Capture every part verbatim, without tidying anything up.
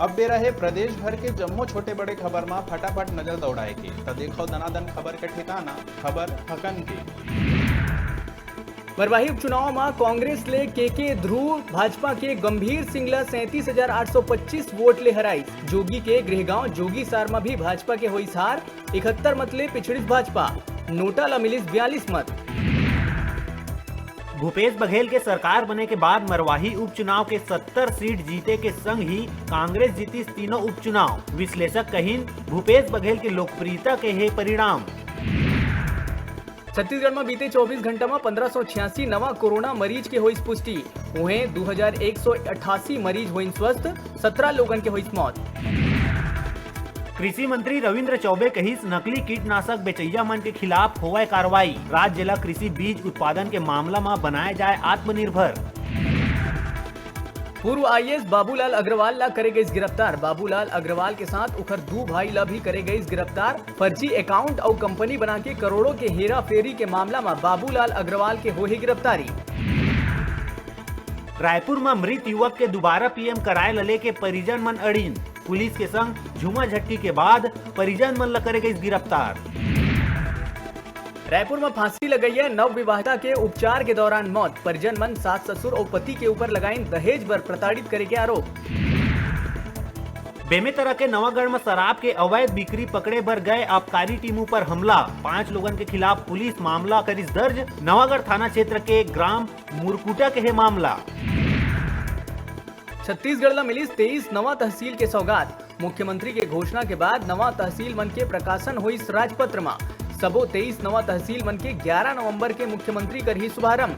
अब बेरा हे प्रदेश भर के जम्मो छोटे बड़े खबर मा फटाफट नजर दौड़ाए के। त देखो दनादन खबर के ठिकाना, खबर हकन के। मरवाही उपचुनाव मा कांग्रेस ले के के ध्रुव भाजपा के गंभीर सिंह ला सैंतीस हजार आठ सौ पच्चीस वोट ले हराइस। जोगी के गृहगांव जोगीसार मा भी भाजपा के होइस हार, इकहत्तर मत ले पिछड़िस भाजपा, नोटा ला मिलिस बयालीस मत। भूपेश बघेल के सरकार बने के बाद मरवाही उपचुनाव के सत्तर सीट जीते के संग ही कांग्रेस जीतिस तीनों उपचुनाव। विश्लेषक कहिन, भूपेश बघेल के लोकप्रियता के हे परिणाम। छत्तीसगढ़ म बीते चौबीस घंटा म पंद्रह सौ छियासी नवा कोरोना मरीज के होइस पुष्टि। उहें, दू हजार एक सौ अठासी मरीज होइन स्वस्थ, सत्रह लोगन के होइस मौत। कृषि मंत्री रविंद्र चौबे कहिस, नकली कीटनाशक बेचइया मन के खिलाफ होवय कार्रवाई। राज्य ल कृषि बीज उत्पादन के मामला म बनाए जाए आत्मनिर्भर। पूर्व आईएएस बाबूलाल अग्रवाल ला करे गइस गिरफ्तार। बाबूलाल अग्रवाल के साथ उखर दू भाई ला भी करे गइस गिरफ्तार। फर्जी अकाउंट अउ कंपनी बना के करोड़ों के हेरा फेरी के मामला म बाबूलाल अग्रवाल के होही गिरफ्तारी। रायपुर म मृत युवक के दोबारा पीएम कराए ल लेके परिजन मन अड़िन। पुलिस के संग झूमा झटकी के बाद परिजन मन ल करे गइस गिरफ्तार। रायपुर म फांसी लगइया नवविवाहिता के उपचार के दौरान मौत। परिजन मन सास ससुर अउ पति के ऊपर लगाइन दहेज बर प्रताड़ित करे के आरोप। बेमेतरा के नवागढ़ म शराब के अवैध बिक्री पकड़े बर गए आबकारी टीम ऊपर हमला। पांच लोगन के खिलाफ पुलिस मामला करिस दर्ज। नवागढ़ थाना क्षेत्र के ग्राम मुरकुटा के हे मामला। छत्तीसगढ़ ला मिलिस तेईस नवा तहसील के सौगात। मुख्यमंत्री के घोषणा के बाद नवा तहसील मन के प्रकाशन होइस राजपत्र म। सबो तेईस नवा तहसील मन के ग्यारह नवंबर के मुख्यमंत्री करही शुभारंभ।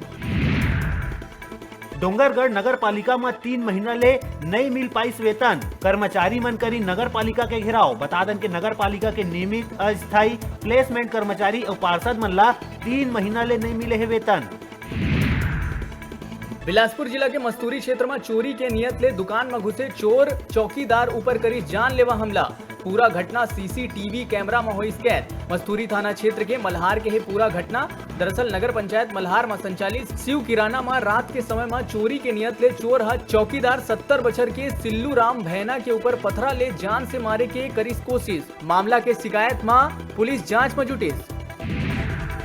डोंगरगढ़ नगर पालिका म तीन महीना ले नई मिल पाइस वेतन। कर्मचारी मन करी नगर पालिका के घेराव। बता दन के नगर पालिका के नियमित अस्थायी प्लेसमेंट कर्मचारी अउ पार्षद मन ला तीन महीना ले नई मिले हे वेतन। बिलासपुर जिला के मस्तूरी क्षेत्र म चोरी के नियत ले दुकान म घुसे चोर चौकीदार ऊपर करिस जानलेवा हमला। पूरा घटना सीसीटीवी कैमरा म होइस कैद। मस्तूरी थाना क्षेत्र के मल्हार के हे पूरा घटना। दरअसल नगर पंचायत मल्हार म संचालित शिव किराना म रात के समय म चोरी के नियत ले चोर ह चौकीदार सत्तर बछर के सिल्लू राम भैना के ऊपर पथरा ले जान से मारे के करिस कोशिश। मामला के शिकायत म पुलिस जांच म जुटिस।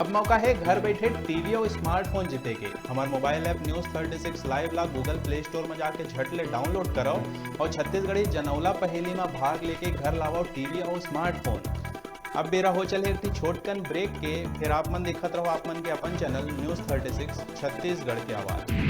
अब मौका हे घर बैठे टीवी अउ स्मार्टफोन जीते के। हमर mobile app news thirty six live ला Google प्ले स्टोर म जाके झट ले डाउनलोड करव अउ छत्तीसगढ़ी जनौला पहेली म भाग लेके घर लावव टीवी अउ स्मार्टफोन। अब बेरा हो चले एक ठी छोटकन ब्रेक के, फिर आप मन देखत रहो आप मन के अपन channel news thirty six Chhattisgarh के आवाज़।